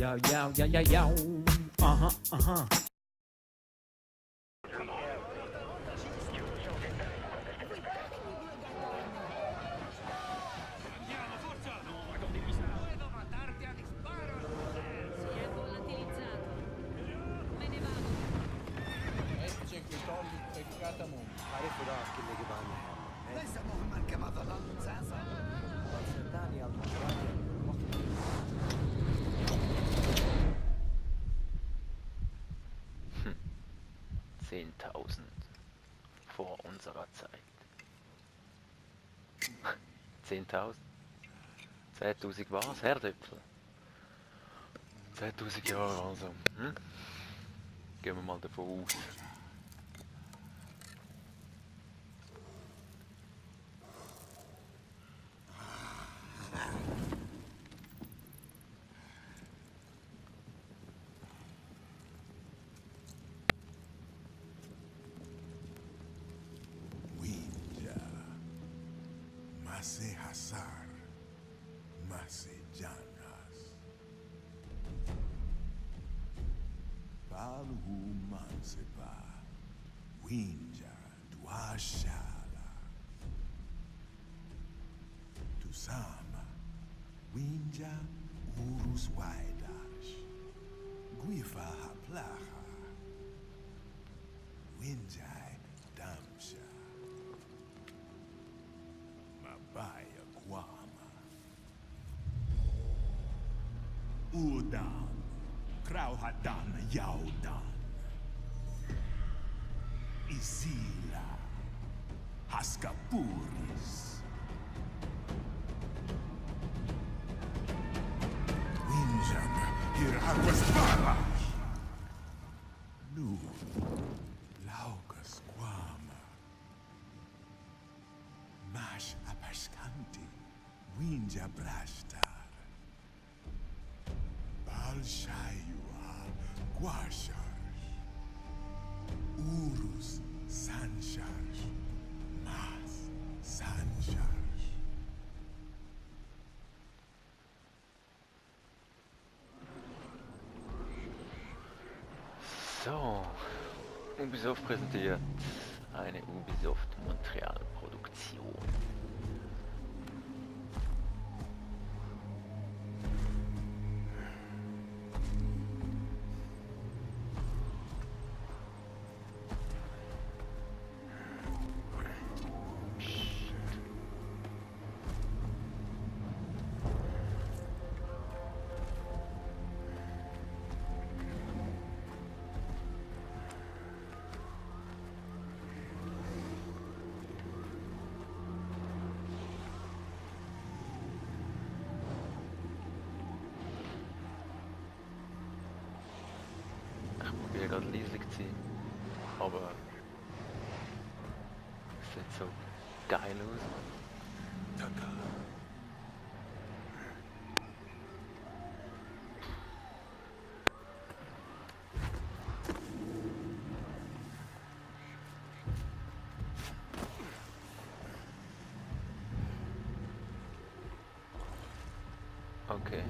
ja, ja, ja, ja, ja. Aha, aha. Hm. 10.000 vor unserer Zeit. 10.000? 10.000 was? Herdöpfel? 10.000 Jahre also. Hm? Gehen wir mal davon aus. Mase Hasar, Mase Janas. Balhu Mansepa, Winja, Duashala. Tusama, Winja, Urus Waidash. Guifa Haplaha. Winjai Damsha. Mabaya Guama. Udan, Krauhadan Yaudan. Isila, Haskapuris. Winjan, Hiraguasbarash. Nu, Laugas Guama. Mash Apashkanti, Winja Brashtar. Balshayua, Guasharsh. Urus, Sansharsh. Mas, Sansharsh. So, Ubisoft präsentiert eine Ubisoft Montreal Produktion. Ich probiere gerade leislich zu sein, aber es sieht so geil aus. Okay,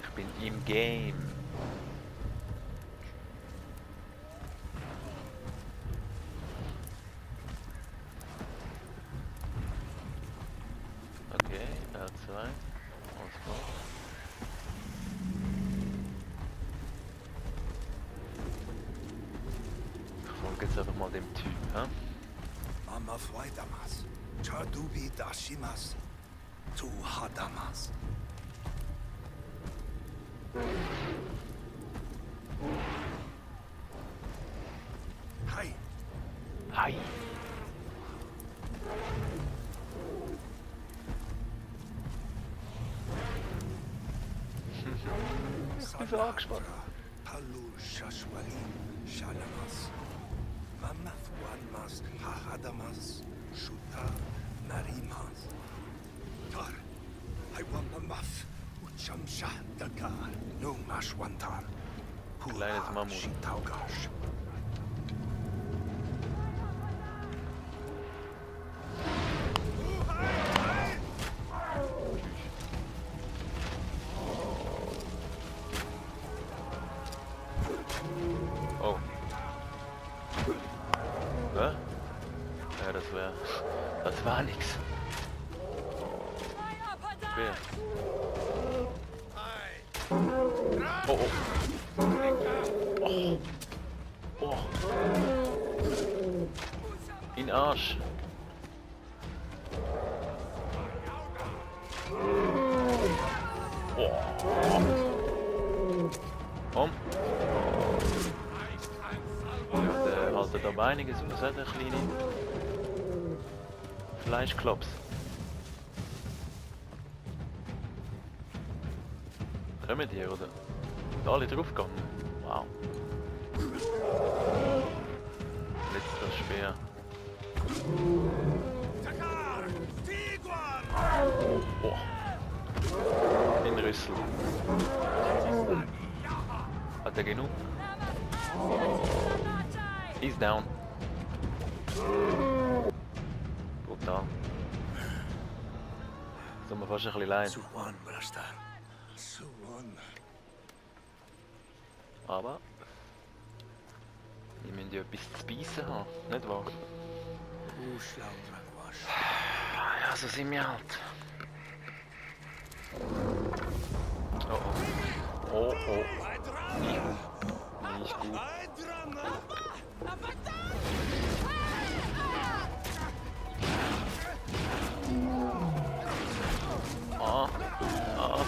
ich bin im Game. Okay, R2, alles klar. Ich folge jetzt einfach mal dem Typ, hä? Mama Fuaidamas, Chadubi Dashimas, Tu Hadamas. Hi, Hi! Ich bin so angespannt. Palu Shashwalim Shalamas, Mama Fuanmas, Hahadamas, Shuta Narimas. Tar, Iwamamaf, Uchamsha Dakar, no Mashwantar, Kleines Mammut. Shitaugash. war nix. Schwer. Oh, oh. Oh. In Arsch. Oh. Komm. Der haltet aber einiges aus, der kleine Fleischklops. Kommen die, oder? Sind alle draufgegangen? Wow. Letzter Speer. Oh. In Rüssel. Hat er genug? He's down. Brutal. Es tut mir fast ein bisschen leid. Suwan, Brasta. Suwan. Aber wir müssen ja etwas zu beißen haben, nicht wahr? Ja, so sind wir halt. Oh oh. Oh oh. Nicht gut. Ah. Ah.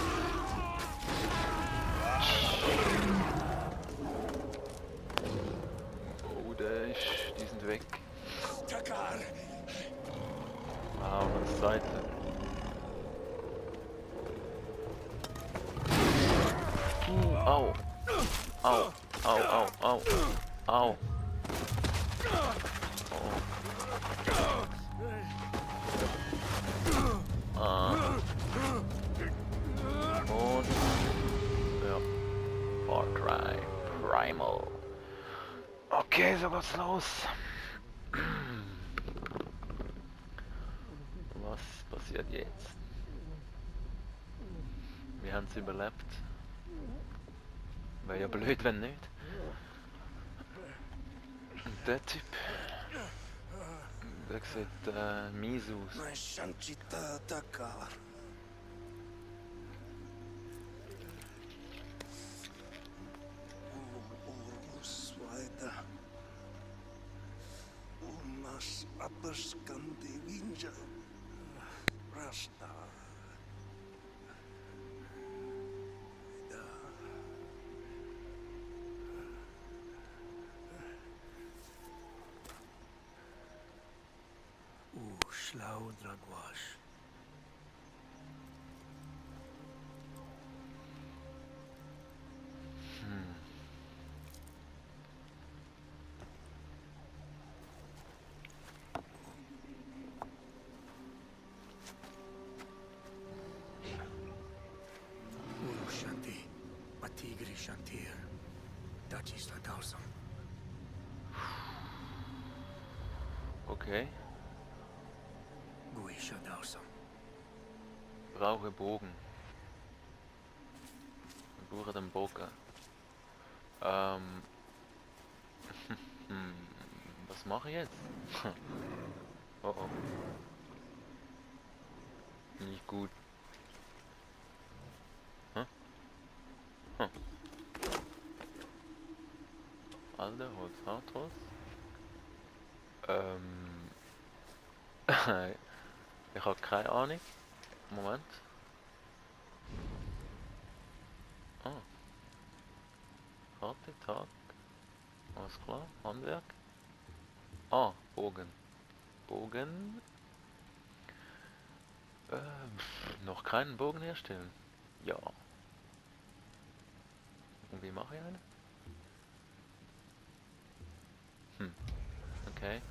Oh, die sind weg. Ah, auf der Seite. Au. Au. Au, au, au. Au. Oh. Ah. Und ja. Far Cry Primal. Okay, so geht's los. Was passiert jetzt? Wir haben es überlebt. Wäre ja blöd, wenn nicht. Und der Typ. Der sieht mies aus. Shanchita Takar. Urus weiter. Umas Aberskandi Vinja. Rasta. Schlau Dragwash. Uru Shanti, Patigri Shantir, Dachis Latausam. Okay. Guisha Dausam. Brauche Bogen. Ich brauche den Bogen. Was mache ich jetzt? Oh oh. Nicht gut. Huh? Huh. Alter, Holz, Hartholz. Ich habe keine Ahnung. Moment. Ah. Karte, Tag. Alles klar. Handwerk. Ah, Bogen. Bogen. Noch keinen Bogen herstellen. Ja. Und wie mache ich einen? Okay.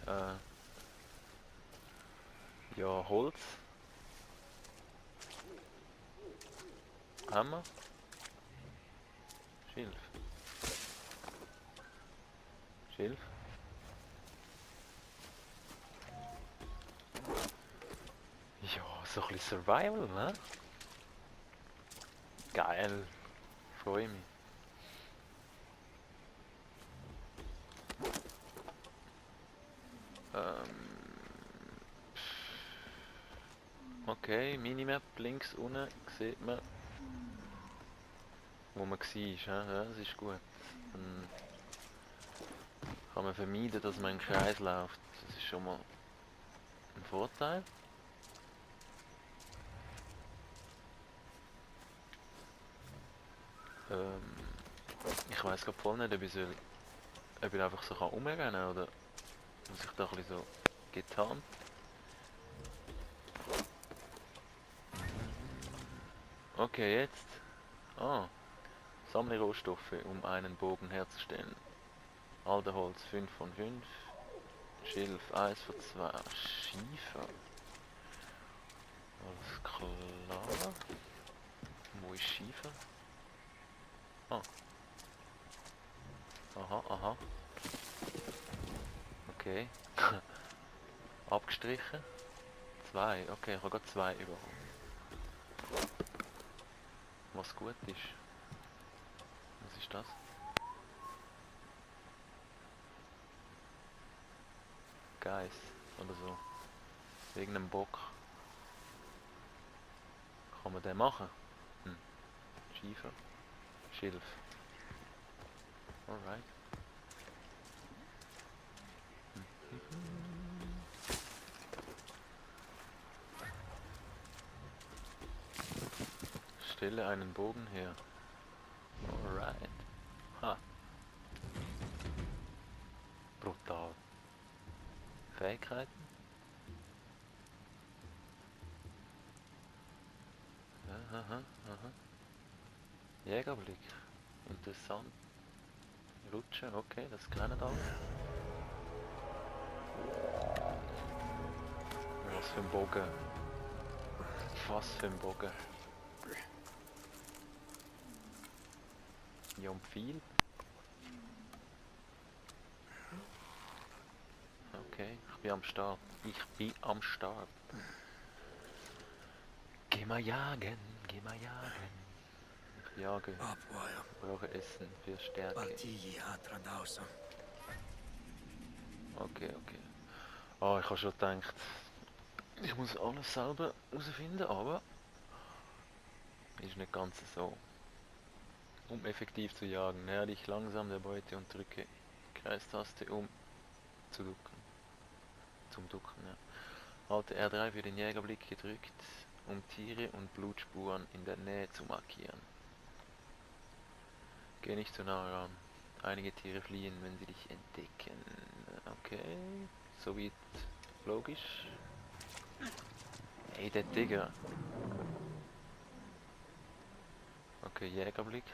Ja, Holz. Hammer. Schilf. Schilf. Ja, so ein bisschen Survival, ne? Geil. Freue mich. Okay, Minimap links unten sieht man, wo man war. Ja, das ist gut. Dann kann man vermeiden, dass man im Kreis läuft. Das ist schon mal ein Vorteil. Ich weiß gerade voll nicht, ob ich einfach so rumrennen kann oder muss ich da ein bisschen so getan. Okay, jetzt. Sammle Rohstoffe, um einen Bogen herzustellen. Alderholz 5 von 5. Schilf 1 von 2. Schiefer. Alles klar. Wo ist Schiefer? Ah. Aha, aha. Okay. Abgestrichen. 2. Okay, ich habe gerade 2 überholt. Was gut ist. Was ist das? Geiss oder so. Irgendein Bock. Kann man den machen? Schiefer. Schilf. Alright. Stelle einen Bogen her. Alright. Ha. Brutal. Fähigkeiten? Aha, aha. Jägerblick. Interessant. Rutsche, okay, das kennen alle. Was für ein Bogen. Was für ein Bogen. Ja, und viel. Okay, ich bin am Start. Ich bin am Start. Geh mal jagen, geh mal jagen. Ich jage. Upwire. Brauche Essen für Stärke. Baltiji hatra dausam. Okay, okay. Ah, ich habe schon gedacht, ich muss alles selber herausfinden, aber ist nicht ganz so. Um effektiv zu jagen, näher dich langsam der Beute und drücke Kreistaste, um zu ducken. Zum Ducken, ja. Halte R3 für den Jägerblick gedrückt, um Tiere und Blutspuren in der Nähe zu markieren. Geh nicht zu nah ran. Einige Tiere fliehen, wenn sie dich entdecken. Okay, soweit logisch. Ey, der Digger. Okay, Jägerblick.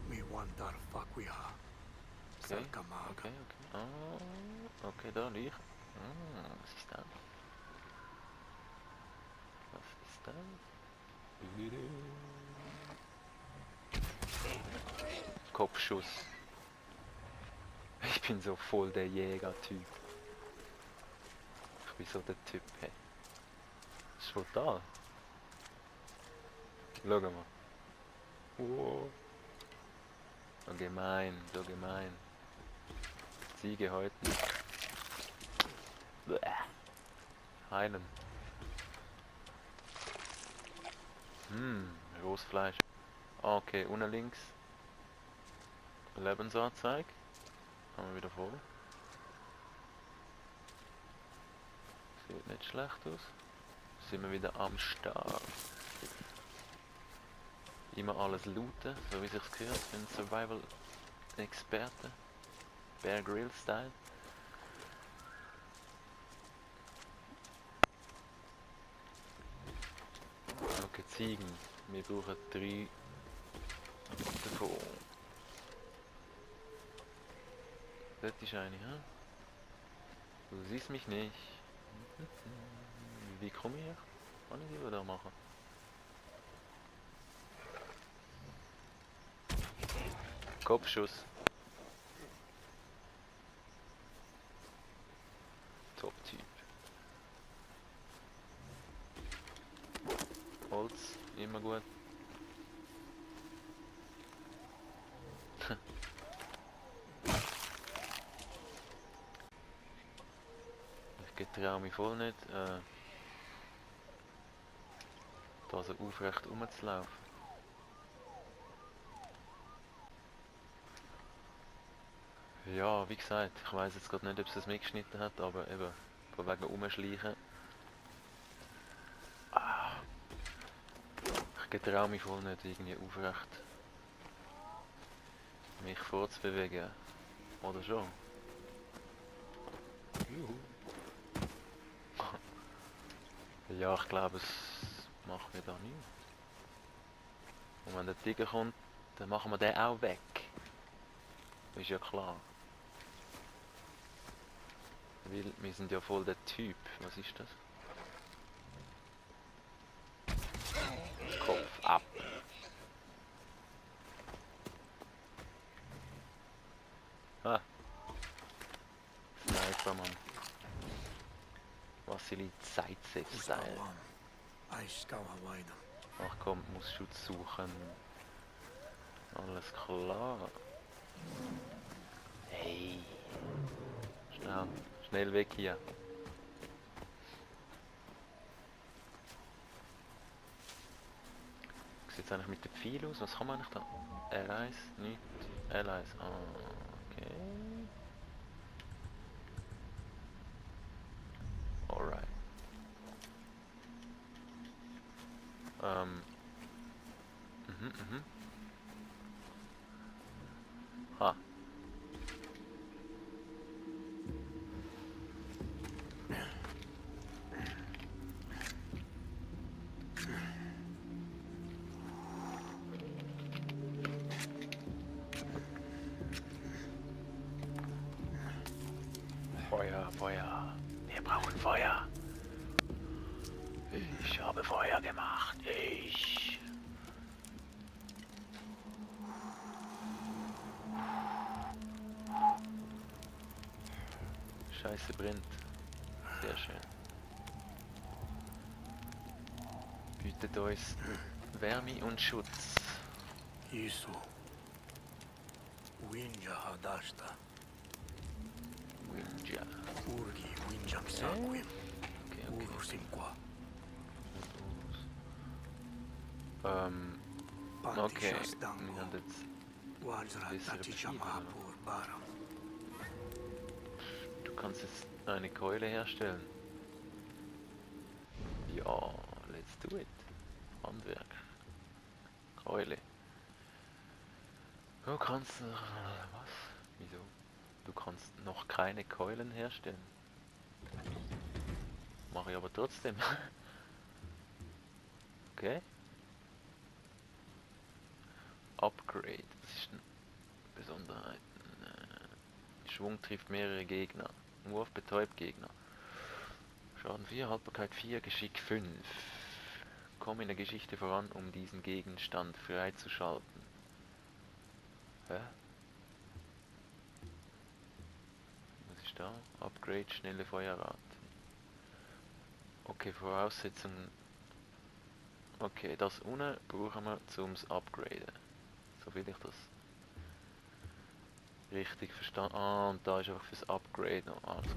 Mi wandar fakwiha. Okay, Salkamaga. okay, okay. Ah, okay, da liegt. Ah, was ist das? Was ist das? Kopfschuss. Ich bin so voll der Jäger-Typ. Ich bin so der Typ, hey. Das ist brutal. Schau mal. Wow. So gemein, so gemein. Ziege häuten. Bäh. Heilen. Rohes Fleisch. Ah, okay, unten links. Lebensanzeige. Haben wir wieder voll. Sieht nicht schlecht aus. Sind wir wieder am Start. Immer alles looten, so wie sich's gehört. Ich bin Survival-Experte. Bear Grill Style. Okay, Ziegen. Wir brauchen 3 davon. Dort ist eine, hä? Du siehst mich nicht. Wie komme ich? Kann ich die da machen? Kopfschuss. Top-Typ. Holz, immer gut. Ich getraue mich voll nicht. da so aufrecht rumzulaufen. Ja, wie gesagt, ich weiß jetzt gerade nicht, ob es es mitgeschnitten hat, aber eben, von wegen Umschleichen. Ah, ich getraue mich voll nicht, irgendwie aufrecht mich vorzubewegen. Oder schon? Juhu. Ja, ich glaube, es macht mir da nichts. Und wenn der Tiger kommt, dann machen wir den auch weg. Ist ja klar. Weil wir sind ja voll der Typ. Was ist das? Kopf ab. Ah. Sniper, Mann. Wassili Zaitsev-Style. I scout Hawaii. Ach komm, muss Schutz suchen. Alles klar. Hey. Schnell. Schnell weg hier. Wie sieht es eigentlich mit dem Pfeil aus? Was kann man eigentlich da? R1? Nicht. L1. Okay. Alright. Mhm. Ha. Feuer, Feuer. Wir brauchen Feuer. Ich habe Feuer gemacht. Ich. Scheiße brennt. Sehr schön. Bietet uns Wärme und Schutz. Isu. Winja Hadashta. Winja. Urgi Winjam Saquim. Okay. Uru Sinqua. Okay. Pantishas Wir Dango. haben jetzt Wajra bessere Tachichamapur Baram. Du kannst jetzt eine Keule herstellen. Ja, let's do it. Handwerk. Keule. Du kannst... Was? Wieso? Du kannst noch keine Keulen herstellen. Mache ich aber trotzdem. Okay. Upgrade. Was ist denn Besonderheiten? Schwung trifft mehrere Gegner. Wurf betäubt Gegner. Schaden 4, Haltbarkeit 4, Geschick 5. Komm in der Geschichte voran, um diesen Gegenstand freizuschalten. Hä? Was ist da? Upgrade, schnelle Feuerrate. Okay, Voraussetzungen. Okay, das unten brauchen wir zum Upgraden. So will ich das richtig verstanden. Ah, und da ist einfach fürs Upgrade noch alles.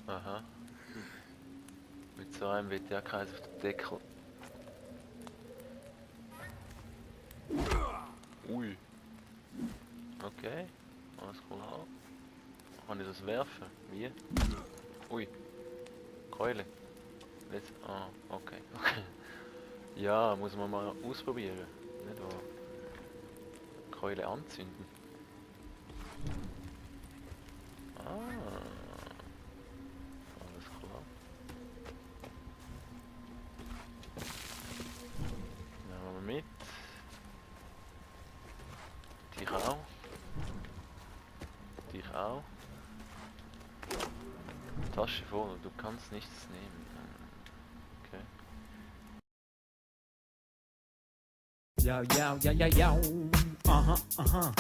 Aha. Mit so einem wird ja keins auf den Deckel. Ui. Okay. Alles klar. Kann ich das werfen? Wie? Ui. Keule. Jetzt. Ah, okay. Ja, muss man mal ausprobieren. Nicht wahr? Keule anzünden. Ah. Alles klar. Nehmen wir mit. Dich auch. Dich auch. Tasche voll, du kannst nichts nehmen. Okay. Yo, yo, yo, yo, yo. Uh-huh.